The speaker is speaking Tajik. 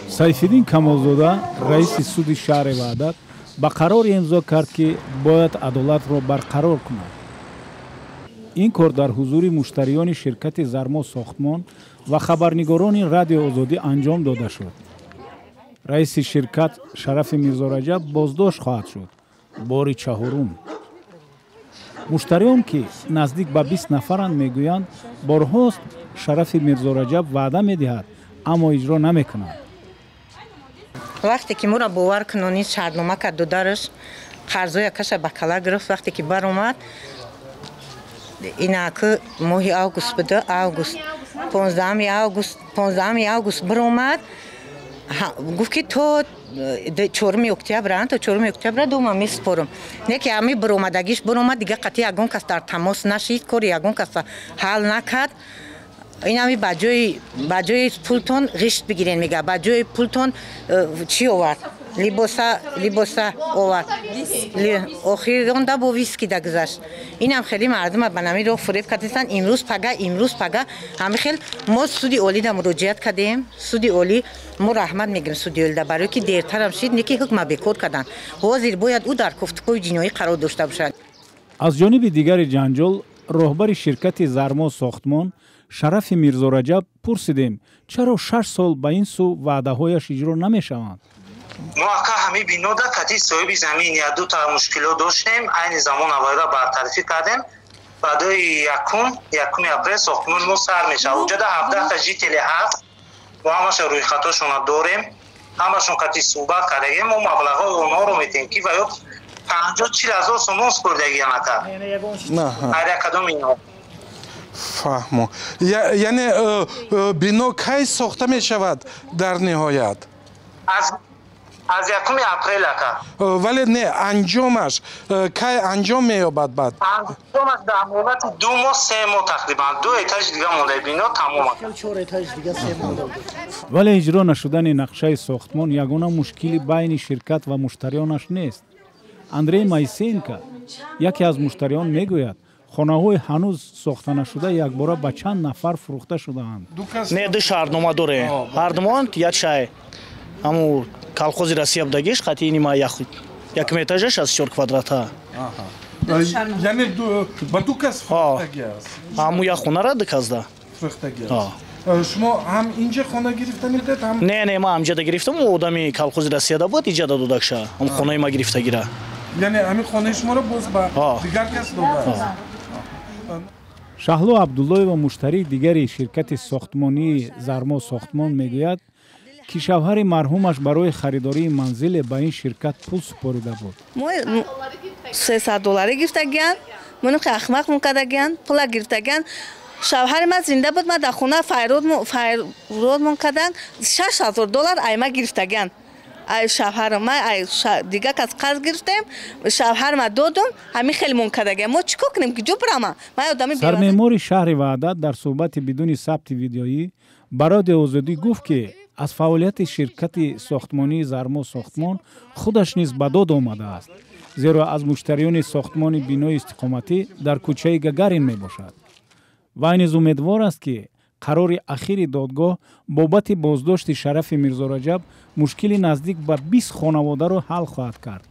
Сайфиддин Камолзода, раиси суди шаҳри Ваҳдат, ба қароре имзо кард, ки бояд адолатро барқарор кунад. Ин кор дар ҳузури муштариёни ширкати Зармо Сохтмон ва хабарнигорони Радиои Озодӣ анҷом дода шуд. Раиси ширкат Шарафи Мирзораҷаб боздошт хоҳад шуд, бори чаҳорум. Муштариён, ки наздик ба 20 нафаранд, мегӯянд, борҳост Шарафи Мирзораҷаб ваъда медиҳад, аммо иҷро намекунад. Вақте ки моро бовар кунонид, шартнома кард, додараш қарзоя каша ба кала гирифт. Вақте ки баромад, инаки моҳи август буда, август, 15 август, 15 август биромад, гуфт, ки то 4 октябр, то 4 октябра дома месупорам. Не ки ҳами биромадагиш биромад, дига қатъи ягон кас дар тамос нашид, кори ягон кас ҳал накард. Инами ба ҷои пултон ғишт бигирен, мега, ба ҷои пултон чӣ овард, либоса, либоса овард. Охиронда бо виски да гузашт. Инам хеле мардума ба нами роҳ фуреб кардастанд. Имрӯз пага, имрӯз пага, ҳами хел. Мо суди олида муроҷиат кардем. Суди олӣ мо раҳмат мегирем, суди олида, барое ки дертарам шид, не ки ҳукма бекор карданд. Ҳозир бояд ӯ дар кофтукови ҷиноӣ қарор дошта бошад. Аз ҷониби дигари ҷанҷол, роҳбари ширкати Зармо Сохтмон Шарафи Мирзораҷаб пурсидем, чаро 6 сол ба ин сӯ ваъдаҳояш иҷро намешаванд. Мо, ака, ҳамин бинода кати соҳиби замин як дута мушкилот доштем, айни замон аввалра бартарафӣ кардем. Баъдои 1 апрел сохтмони мо сар мешавад. Уҷада 17-та жители ҳаст, мо ҳамаша рӯйхатҳошона дорем, ҳамашон кати суҳбат кардагем. Мо маблағҳои онҳоро метиҳем, ки ва ё 50-40 ҳазор сомон супоридагиам, ака, ҳар як кадом инҳо. Фаҳмо. Яъне бино кай сохта мешавад дар ниҳоят? Аз 1 апрел, ака. Вале не, анҷомаш кай анҷом меёбад баъд? Анҷомаш дар муҳлати 2 моҳ, 3 моҳ тақрибан. Ду этажи дига монда, бино тамом. Вале иҷро нашудани нақшаи сохтмон ягона мушкили байни ширкат ва муштариёнаш нест. Андрей Моисеенко, яке аз муштариён, мегӯяд, хонаҳои ҳанӯз сохтанашуда якбора ба чанд нафар фурӯхта шудаанд. Не, ду шартнома дорем, ҳардумон як шай, ҳаму колхози Россия будагиш қати ини ма, якум этажа 64 квадрата. Яъне ба ду кас фурӯхтагӣ аст? Ҳаму як хонара ду касда. Фурӯхтагӣ аст. Шумо ҳам инҷа хона гирифта медиҳед, ҳам? Не, ман ҳамҷада гирифтам. Одами колхози Россияда буд, иҷада додакша, ҳам хонаи ма гирифтагира. Яъне ҳамин хонаи шуморо боз ба дигар кас додааст? Шаҳло Абдуллоева, муштарии дигари ширкати сохтмонии Зармо Сохтмон, мегӯяд, ки шавҳари марҳумаш барои харидории манзиле ба ин ширкат пул супорида буд. Мо 300 долларӣ гирифтагиян, монухи ахмақ кардагиян, пула гирифтагиян. Шавҳари ман зинда буд, ман дар хона файродмон карданд, 6000 доллар айма гирифтагиян. Ай шавҳарам ма, ай дигар кас қарз гирифтем, шавҳарма додум, ҳамин хеле мон кардагиян. Мо чӣ кор кунем, ки ҷо бирама? Ман одами Сармеъмори шаҳри Ваҳдат дар суҳбати бидуни сабти видеоӣ ба Радиои Озодӣ гуфт, ки аз фаъолияти ширкати сохтмонии Зармо Сохтмон худаш низ ба дод омадааст, зеро аз муштариёни сохтмони бинои истиқоматӣ дар кӯчаи Гагарин мебошад. Вай низ умедвор аст, ки қарори ахири додгоҳ бобати боздошти Шарафи Мирзораҷаб мушкили наздик ба 20 хонаводаро ҳал хоҳад кард.